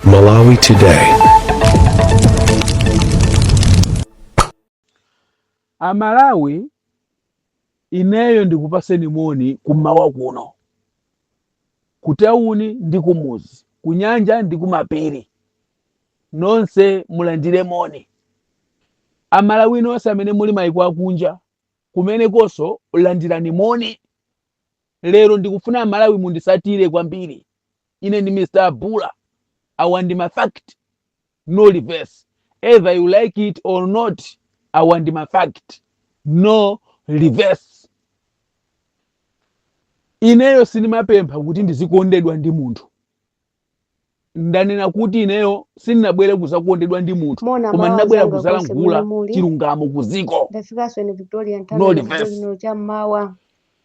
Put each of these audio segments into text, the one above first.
Malawi Today. Amalawi, ineyo ndikupaseni moni kummawa kuno, kutauni ndi kumuzi, kunyanja ndi kumapiri, nonse mulandire moni. Amalawi nonse amene muli maiko akunja, kumenekonso landirani moni. Lero ndikufuna Amalawi mundisatire kwambiri. Ine ndi Mr Abula. Awa ndi ma fact, no reverse. Either you like it or not, awa ndi ma fact, no reverse. Ineyo sindimapempha kuti ndizikondedwa ndi munthu. Ndanena kuti ineyo sindinabwere kuzakondedwa ndi munthu, Mona koma mawa ndinabwera anzanga konse kuzalankhula kumene muli. chilungamo kuziko. Ndafikanso ine Victoria No Nthambi reverse. lino cham'mawa.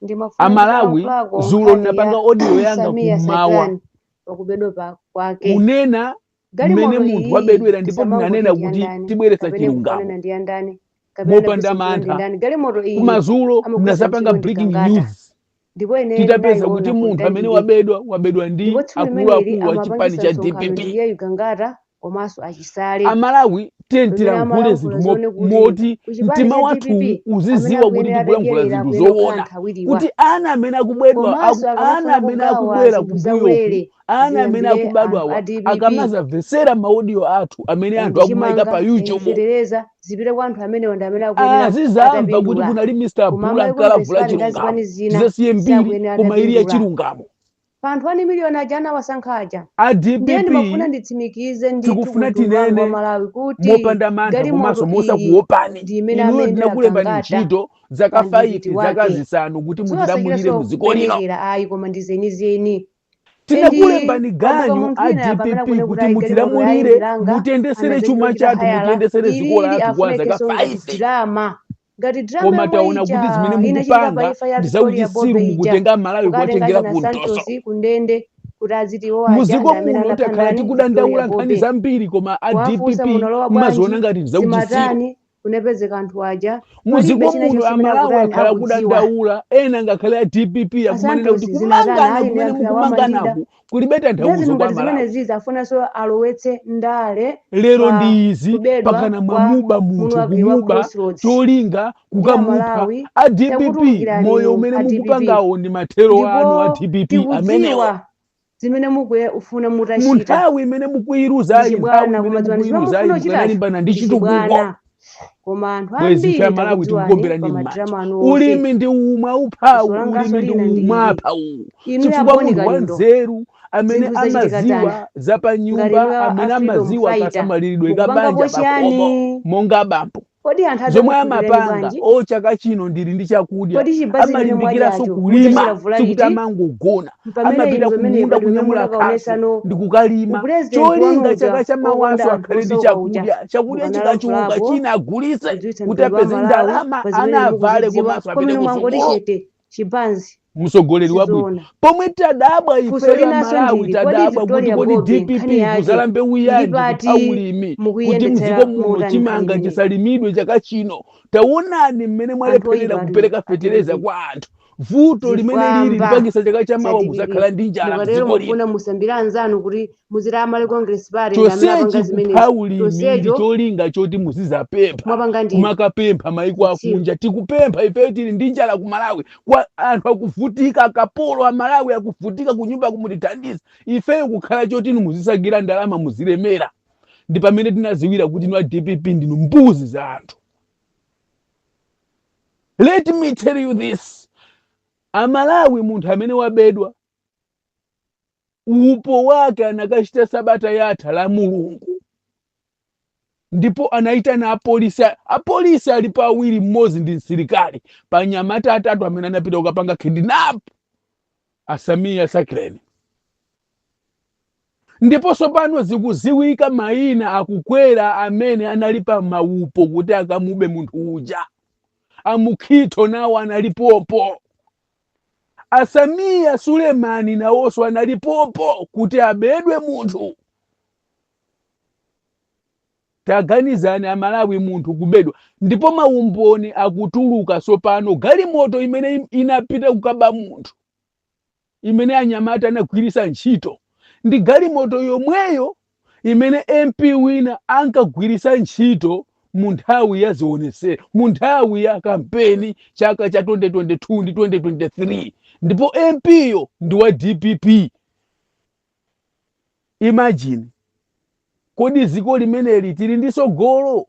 Ndimafuna Amalawi, nditalankhulako zulo nkhani ndinapanga ya audio yanga Samia kummawa Sakran pakubedwa kwake. kunena mmene Galimoto munthu iyi wabedwera, ndipo tisamangoti ndinanena ndi kuti yandani tibweretsa kapena chilungamo ikufanana ndi yandani kapena mopanda anagwiritsa ntchito ndi mantha. ndani. Galimoto iyi Kumadzulo amagwiritsa ndinazapanga ntchito ndi breaking Gangata. news Ndipo ineyo titapeza kuti ndinayiona ku munthu amene Mtandire. wabedwa wabedwa ndi Ndipo tsiku limeneli akuluakulu a chipani amapangisa cha msonkhano ndi DPP. iyeyu Gangata komanso aChisale. Amalawi, tiye Pamene tilankhule amalankhula zinthu zoone kuti moti ku chipani mtima cha wathu DPP amene uziziwa kuti akuyenera tikulankhula atadyerera zinthu akuyenera kukhala zoona, anthu awiriwa. kuti ana amene akubwedwa Komanso ana akamafuna amene kugawa akubwera zinthu kumbuyoku, zaulere ana amene ziyambire anthu akubadwawa a DPP. akamazamvesera maaudio athu amene Kaya anthu ndi akumayika chimanga, pa kaya ndi YouTube, fetereza, zipite kwa anthu amenewa ndi amene akuyenera azizamva kuti atapindula. kunali Mr Koma Bula Malawi Congress nkalavula Party ndi chilungamo. azipani zina Tizasiye mbiri sakuyenera koma ili ya atapindula. chilungamo. Pa anthu 1 miliyoni aja anawasankha aja. A Ndiye ndimafuna DPP, nditsimikize ndithu tikufuna kumtundu wanga wa tinene Malawi kuti mopanda mantha galimoto komanso iyi mosakuopani. ndi imene Inuyo amayendera tinakulembani Gangata ntchito zaka pa mdipiti 5, zaka wake. 5 kuti mutilamulire Zosachitanso mdziko lino. kupenekera ayi koma ndi zenizeni. Tinakulembani Endi kwabuka ganyu munthu a wina apa amene DPP akunena kuti kuti ayi galimoto yayi mutilamulire, ndilanga mutiyendesere chuma anadzachita chathu, hayala mutiyendesere dziko ilili lathu kwa zaka afunekenso ngati 5. drama ngati drama Koma yomwe taona ija kuti zimene inachitika pa mukupanga imfa ya ndi Victoria zauchisiru, Bobe ija mukutenga Malawi kukatenga kuwatengera achina kumtoso. Santos kundende kuti aziti iwo aja Muziko ndi amene muno anapha takhala ndani Victoria tikudandaula nkhani Bobe. zambiri, koma a Kuwafunsa DPP munalowa mmaziona bwanji ngati ndi zauchisiru. zimatani kunapezeka anthu aja palibe Muziko china muno chonse chimene Amalawi akutani akhala akudziwa. kudandaula, ena ngakhale a DPP akumanena kuti Asantos zinatani kumangana ayi ndi kumene anthu awo amachita mukumanganaku kulibe ndiye tanthauzo zinthu kwa ngati zimene Malawi. zizi afunanso alowetse ndale Lero pa ndi izi, kubedwa pakana kwa mwamuba munthu munthu, wake wa kumuba Crossroads. cholinga Ndiye kukamupha. Amalawi A DPP, takutulukirani moyo inu umene a DPP mukupangawo ndi mathero anu a ndipo DPP amenewo. tikudziwa zimene mukufuna Mu mutachita nthawi imene ndi mukuyiruzayi, nthawi chibwana imene koma dziwani zimene mukuyiruzayi mukufuna kuchitacho mukanalimbana ndi ndi chitukuko, chibwana koma anthu bwezi ife ambiri Amalawi takudziwani tikukomberani pa m'manja. madrama anu onse. Ulimi ndi umwe uphawu, Funso langanso ulimi ndi lina ndi umwe ili, aphawu, inu chifukwa a Boni munthu Kalindo wanzeru amene zinthu zachitika tani amaziwa za pa ngati nyumba, inu a amene a freedom amaziwa fighter kasamalidwe ka mukupangapo banja pakhomo chiyani? monga bambo, Kodi anthu zomwe adzakukhulupirirani amapanga bwanji? o chaka chino ndili ndi chakudya, Kodi chibazi chimene amalimbikiranso mwadyacho kulima, mudzachita vula sikuti liti? amangogona, Mpamene amapita inu pamene kumunda pali pamene kunyamula khasu mutakaonesano ndi kukalima, upurezidenti cholinga wanu chaka uja cha wokonda mawaso anthu akhale ndi osauka uja chakudya, chakudya chikachuluka mukanalankhulapo china agulitse kudziwitsa kuti mtundu wa apeze Malawi ndalama, pa zimene ana avale mukuzidziwa komanso apite komene mwangoti kusukulu. chete chibanzi Mtsogoleri wabwino. sizoona. Pomwe tadabwa Funso ifeyo linanso Amalawi, ndili, kodi tadabwa kuti Victoria kodi Bobe DPP nkhani yake kuzala mbewu ili yanji pati kupha ulimi, kuti mukuyiyendetsera mdziko muno motani nkhani chimanga imeneyi? chisalimidwe chaka chino. Taonani mmene Anthu mwalepherera oyipa kupereka a fetereza DPP kwa anthu. Vuto limene lili zifwamba lipangisa chaka za chamawa DPP kuzakhala ndi njala mukatero mdziko lino. mukufuna musambire anzanu kuti muziti a Malawi Congress Party ndi amene apanga Chonsechi kupha zimenezi ulimi ndi chonsecho cholinga choti muzizapempha, mwapanga ndinu kumakapempha maiko zitsiru. akunja. Tikupempha ifeyo, tili ndi njala ku Malawi, kwa anthu akuvutika, akapolo a Malawi akuvutika kunyumba kumutithandiza ifeyo kukhala choti inu muzisagira ndalama muzilemera. Ndi pamene tinaziwira kuti inu a DPP ndinu mbuzi za anthu. Let me tell you this, Amalawi, munthu amene wabedwa upo wake anakachita sabata yatha la Mulungu, ndipo anayitana apolisi. Apolisi alipo awiri, mmodzi ndi msilikali, pa anyamata atatu amene anapita kukapanga kidnap a Sameer Suleman. Ndiponso pano zikuziwika, mayina akukwera amene anali pa maupo kuti akamube munthu uja. Amukhitho nawo analipopo, a Sameer Suleman nawonso analipopo kuti abedwe munthu. Taganizani Amalawi, munthu kubedwa ndipo maumboni akutuluka sopano. Galimoto imene inapita kukaba munthu, imene anyamata anagwirisa ntchito, ndi galimoto yomweyo Imene MP wina ankagwiritsa ntchito mu nthawi ya zionesero, mu nthawi ya kampeni chaka cha 2022 ndi 2023, ndipo MP yo ndi wa DPP. Imagine, kodi dziko limeneli tili ndi sogolo,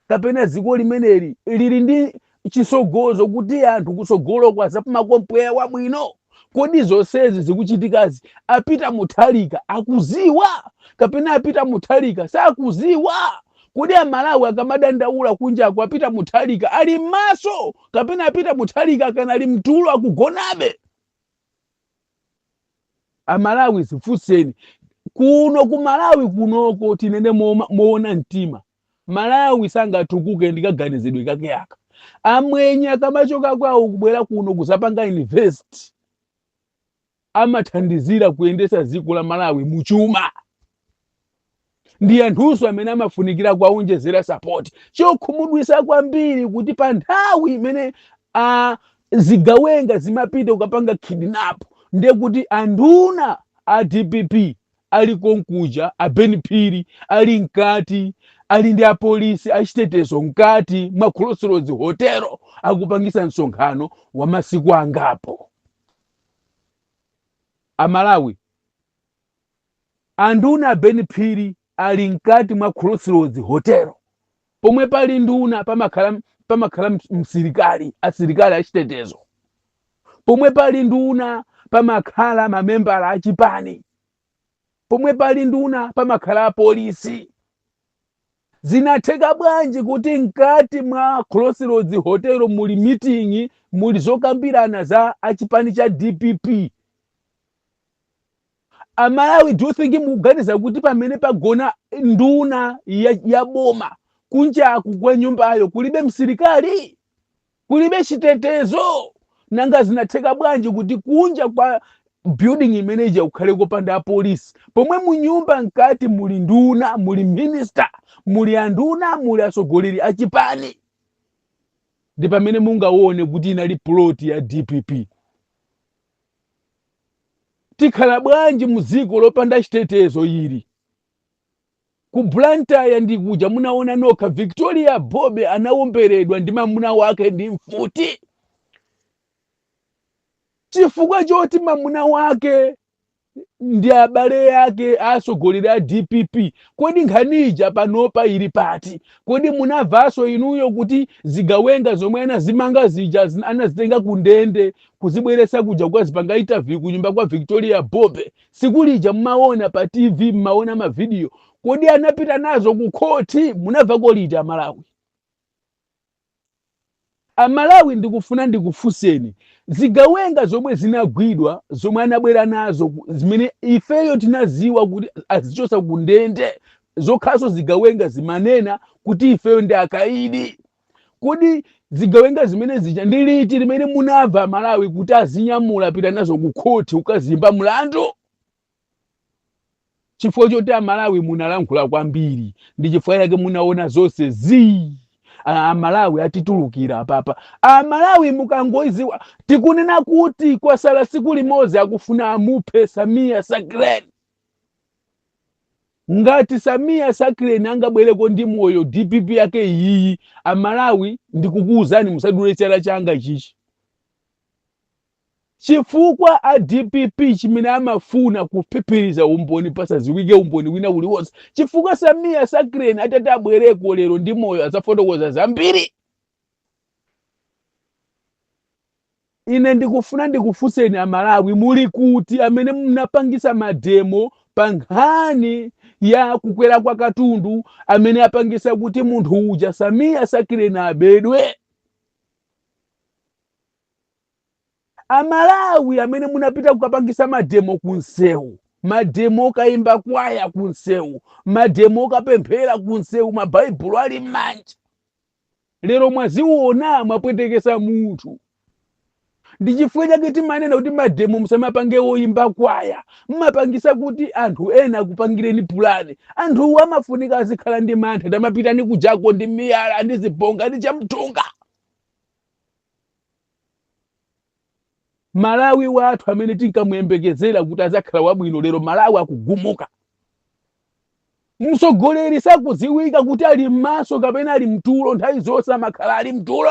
kapena dziko limeneli lili ndi chisogozo kuti anthu kusogolo kwazapumako mpweya wabwino? Kodi zonsezi zikuchitikazi a Peter Mutharika akuziwa, kapena a Peter Mutharika sakuziwa? Kodi Amalawi akamadandaula kunjako, a Peter Mutharika ali m'maso, kapena a Peter Mutharika kanali mtulo akugonabe? Amalawi, zifunseni. Kuno ku Malawi kunoko, tinene moona mtima, Malawi sangatukuke ndikaganizidwe kake aka. Amwenye akamachoka kwawo kubwera kuno kuzapanga invest, amathandizira kuyendesa dziko la Malawi muchuma. Ndi anthunso amene amafunikira kuwaonjezera support. Chokhumudwisa kwambiri kuti pa nthawi imene zigawenga zimapita kukapanga kidnap, ndiye kuti anduna a DPP ali konkuja, a Ben Phiri ali mkati, ali ndi apolisi achitetezo mkati mwa Crossroads Hotel, akupangisa msonkhano wa masiku angapo. Amalawi, anduna a Ben Phiri ali mkati mwa Crossroads Hotel. Pomwe pali nduna pamakhala msilikali, asilikali achitetezo. Pomwe pali nduna pamakhala mamembala achipani. Pomwe pali nduna pamakhala apolisi. Zinatheka bwanji kuti mkati mwa Crossroads Hotel muli meeting, muli zokambirana za achipani cha DPP? Amalawi, do you think, mukuganiza kuti pamene pagona nduna ya boma, kunjaku kwa nyumbayo kulibe msilikali, kulibe chitetezo? Nanga zinatheka bwanji kuti kunja kwa building imeneja kukhale kopanda apolisi, pomwe munyumba mkati muli nduna, muli minister, muli anduna, muli atsogoleri achipani? Ndi pamene mungaone kuti inali plot ya DPP. Tikhala bwanji mu dziko lopanda chitetezo ili? Ku Blantyre ndi kuja munaona nokha, Victoria Bobe anawomberedwa ndi mamuna wake ndi mfuti, chifukwa choti mamuna wake ndi abale ake atsogoleri a DPP. Kodi nkhanija panopa ili pati? Kodi munamvanso inuyo kuti zigawenga zomwe anazimanga zija, anazitenga ku ndende kuzibweretsa kuja kukazipanga interview kunyumba kwa Victoria Bobe sikulija mmaona pa TV, mmaona mavidiyo, kodi anapita nazo ku khoti? Munamvako liti, Amalawi? Amalawi, ndikufuna ndikufunseni, zigawenga zomwe zinagwidwa, zomwe anabwera nazo, zimene ifeyo tinaziwa kuti azichosa ku ndende, zokhaso zigawenga zimanena kuti ifeyo ndi akaidi, kodi zigawenga zimene zija ndi liti limene munamva, Malawi, kuti azinyamula pita nazo ku khoti kukazimba mlandu? Chifukwa choti Amalawi munalankhula kwambiri, ndi chifukwa chake munaona zonse zii. Amalawi atitulukira apapa. Amalawi, mukangoiziwa tikunena kuti kwasala siku limodzi, akufuna amuphe Sameer Sakreni. Ngati Sameer Sakreni angabwereko ndi moyo, DPP yake iyiyi, Amalawi, ndikukuwuzani, musadule chala changa ichichi, chifukwa a DPP chimene amafuna kuphiphiriza umboni, pasaziwike umboni wina uliwonse, chifukwa Sameer Sakreni atati abwereko lero ndi moyo, azafotokoza zambiri. Ine ndikufuna ndikufunseni, Amalawi, muli kuti amene munapangisa mademo pa nkhani ya kukwera kwa katundu, amene apangisa kuti munthu uja Sameer Sakreni abedwe? Amalawi amene munapita kukapangisa mademo kunsewu, mademo okayimba kwaya kunsewu, mademo okapemphera kunsewu, mabhaibulo ali m'manja, lero mwaziona, mwapwetekesa munthu. Ndi chifukwa chake timanena kuti mademo musamapange woyimba kwaya, mmapangisa kuti anthu ena akupangireni pulani. Anthuwo amafunika azikhala ndi mantha. Tamapitani kujako ndi miyala ndi zibonga ndi chamtunga. Malawi wathu amene tinkamuyembekezera kuti azakhala wabwino, lero Malawi akugumuka. Mtsogoleri sakudziwika kuti ali m'maso kapena ali mtulo, nthawi zonse amakhala ali mtulo.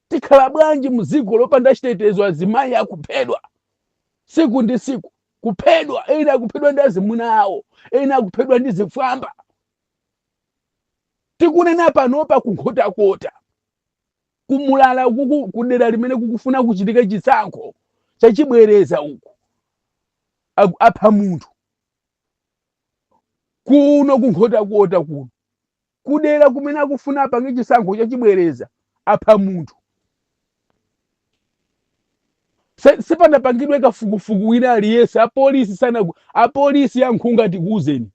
Tikhala bwanji mdziko lopanda chitetezo? Azimayi akuphedwa siku ndi siku, kuphedwa, ena akuphedwa ndi azimuna awo, ena akuphedwa ndi zifwamba. Tikunena panopa kuNkhotakota, kumulala kuku, kudera limene kukufuna kuchitika chisankho chachibwereza uku, apha munthu. Kuno kuNkhotakota kuno, kudera kumene akufuna apange chisankho chachibwereza, apha munthu. Sipanapangidwe kafukufuku wina aliyense. Apolisi sana, apolisi yankhunga, tikuwuzeni,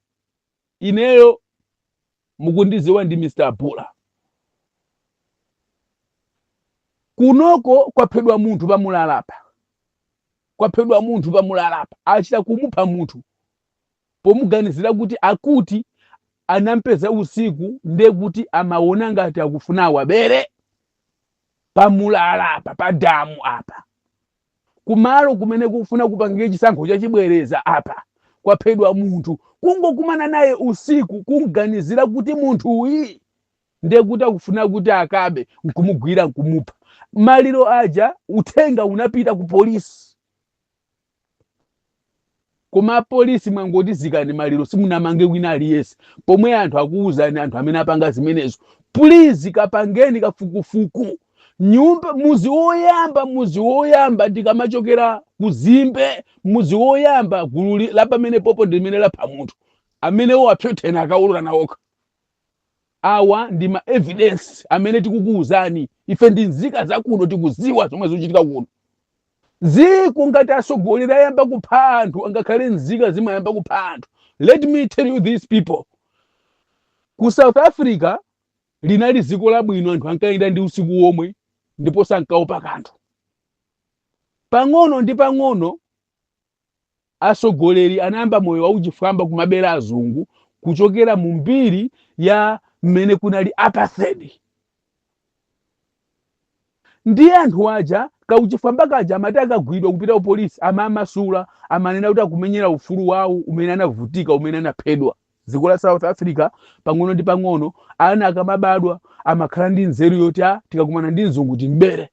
ineyo mukundiziwa ndi Mr Abula. Kunoko kwaphedwa munthu pamulalapa, kwaphedwa munthu pamulalapa, achita kumupha munthu pomuganizira kuti akuti anampeza usiku, ndiye kuti amaona ngati akufuna awabere. Pamulalapa, pa damu apa, kumalo kumene kufuna kupangike chisankho chachibwereza apa, kwaphedwa munthu kungokumana naye usiku, kumganizira kuti munthu uyi ndiye kuti akufuna kuti akabe, nkumugwira nkumupha. Maliro aja, uthenga unapita ku polisi, koma apolisi mwangoti zikani maliro, simunamange wina aliyense, pomwe anthu akuwuzani anthu amene apanga zimenezo. Please, kapangeni kafukufuku. Nyumba, muzi woyamba, muzi woyamba ndikamachokera kuzimbe, muzi woyamba, gulu la pamene popo ndi limene lapha munthu amenewo. Apyothena akaulula nawokha. Awa ndi ma evidence amene tikukuwuzani. Ife ndi nzika zakuno, tikuziwa zomwe zikuchitika kuno. Ziko ngati atsogoleri ayamba kupha anthu, angakhale nzika zimayamba kupha anthu. Let me tell you, these people ku South Africa linali dziko labwino, anthu ankayenda ndi usiku womwe ndipo sankaopa kanthu. Pang'ono ndi pang'ono atsogoleri anayamba moyo wauchifwamba, kumabera azungu, kuchokera mu mbiri ya mmene kunali apartheid. Ndiye anthu aja kauchifwamba kaja amati akagwidwa kupita ku polisi, amamasula, amanena kuti akumenyera ufulu wawo umene anavutika, umene anaphedwa. Dziko la South Africa, pang'ono ndi pang'ono, ana akamabadwa amakhala ndi nzeru yoti a tikakumana ndi mzungu timbere,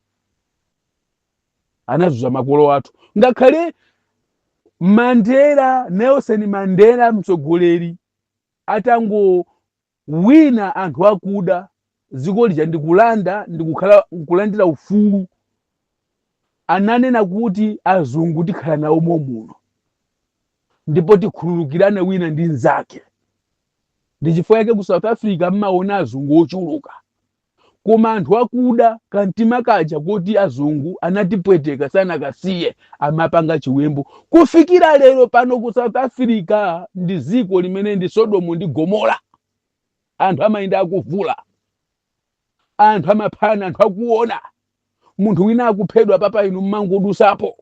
anazunza makolo athu. Ngakhale Mandela, Nelson Mandela, mtsogoleri atangowina anthu akuda dziko lija ndikulanda, ndikukhala nkulandira ufulu, ananena kuti azungu tikhala nawo momuno ndipo tikhululukirane wina ndi mnzake. Ndi chifukwa chake ku South Africa mmaona azungu ochuluka, koma anthu akuda kamtima kaja kuti azungu anatipweteka sanakasiye, amapanga chiwembu kufikira lero pano. Ku South Africa ndi dziko limene ndi Sodomu ndi Gomora. Anthu amayenda akuvula, anthu amaphana, anthu akuona munthu wina akuphedwa papa, inu mmangodusapo.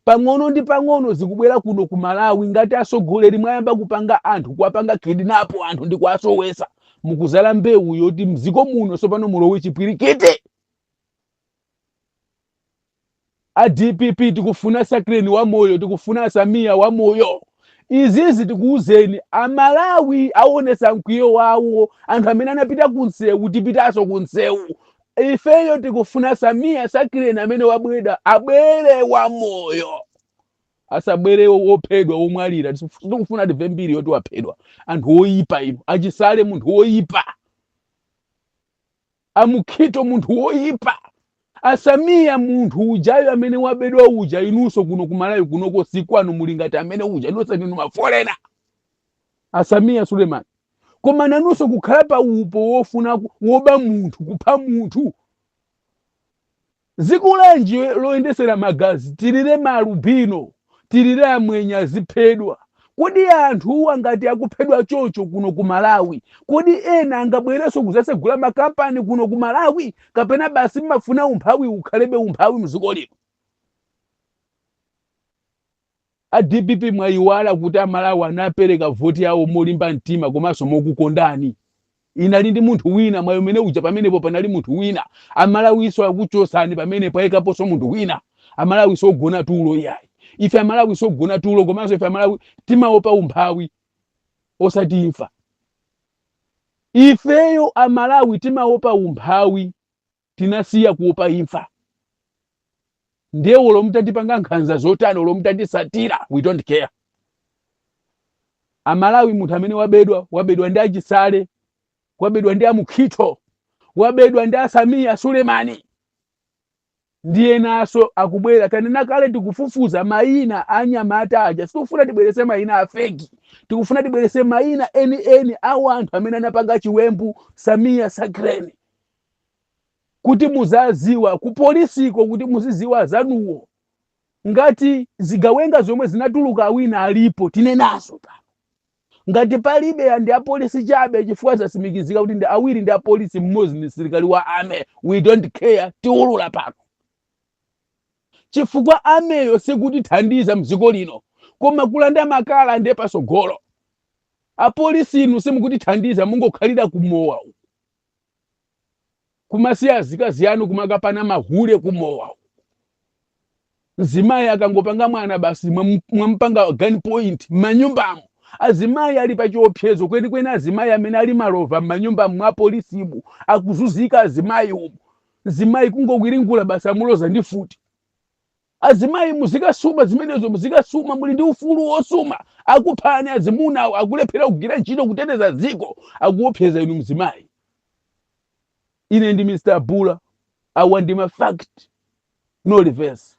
Pang'ono ndi pang'ono zikubwera kuno ku Malawi. Ngati atsogoleri mwayamba kupanga anthu, kuwapanga kidnap anthu ndi kuwasowesa, mukuzala mbewu yoti mdziko muno tsopano mulowe chipwirikiti. A DPP, tikufuna Sakreni wa moyo, tikufuna Samia wa moyo. Izizi tikuwuzeni, Amalawi aonesa mkwiyo wawo. Anthu amene anapita kunsewu, tipitanso kunsewu. Ifeyo tikufuna Samia Sakreni amene wabwera, abwere wa moyo, asabwere wophedwa, womwalira. Tikufuna timve mbiri yoti waphedwa. Anthu woyipa inu, achisale munthu woyipa, amukhito munthu woyipa, asamiya munthu ujayo amene wabedwa uja. Inunso kuno kumalawi kunoko sikwanu, muli ngati amene uja. Nonse ndinu mafolena. Asamiya Suleiman, koma nanunso kukhala pa upo wofuna woba munthu, kupha munthu, dziko lanji loyendesera magazi? Tilire maalubino, tilire amwenye aziphedwa? Kodi anthu angati akuphedwa chocho kuno ku Malawi? Kodi ena angabwerenso kuzasegula makampani kuno ku Malawi, kapena basi mmafuna umphawi ukhalebe umphawi mdziko lino? A DPP, mwayiwala kuti Amalawi anapereka voti yawo molimba mtima komanso mokukondani. Inali ndi munthu wina mwayi umene uja, pamenepo panali munthu wina. Amalawiso akuchosani pamenepo, ayikaponso munthu wina. Amalawiso ogona tulo iyayi. Ife Amalawi sogona tulo, komanso ife Amalawi timaopa umphawi, osati imfa. Ifeyo Amalawi timaopa umphawi, tinasiya kuopa imfa. Ndiye olo mutatipanga nkhanza zotani, olo mutatisatira, we don't care. Amalawi, munthu amene wabedwa, wabedwa ndi achisale, wabedwa ndi amukhito, wabedwa ndi asamiya Sulemani, ndiye naso akubwera. Tanena kale, tikufufuza mayina anyamata aja. Sitikufuna tibwerese mayina a fake, tikufuna tibwerese mayina eni eni a anthu amene anapanga chiwembu Samiya Sakreni, kuti muzaziwa kupolisiko, kuti muziziwa zanuwo. Ngati zigawenga zomwe zinatuluka awina alipo, tinenaso pano. Ngati palibe, ndi apolisi chabe, chifukwa zasimikizika kuti ndi awiri ndi apolisi, mmodzi ndi msilikali wa army, we don't care, tiulula pano, chifukwa armyyo sikutithandiza mdziko lino, koma kulanda makala ndiye pasogolo. Apolisi inu simukutithandiza, mungokhalira kumowa uku, kumasiya azikazi anu kumakapana mahule kumowa uku. Mzimayi akangopanga mwana basi, mwampanga gun point m'manyumbamo. Azimayi ali pa chiopsezo kwenikweni. Azimayi amene ali malova m'manyumbamo mwa polisimu akuzunzika. Azimayi umu, mzimayi kungowiringula basi, amuloza ndi futi. Azimayi muzikasuma zimenezo, muzikasuma, muli ndi ufulu wosuma. Akuphani azimunawo, akulephera kugwira ntchito kuteteza dziko, akuopseza inu mzimayi. Ine ndi Mr Bula, awa ndi ma fact, no reverse.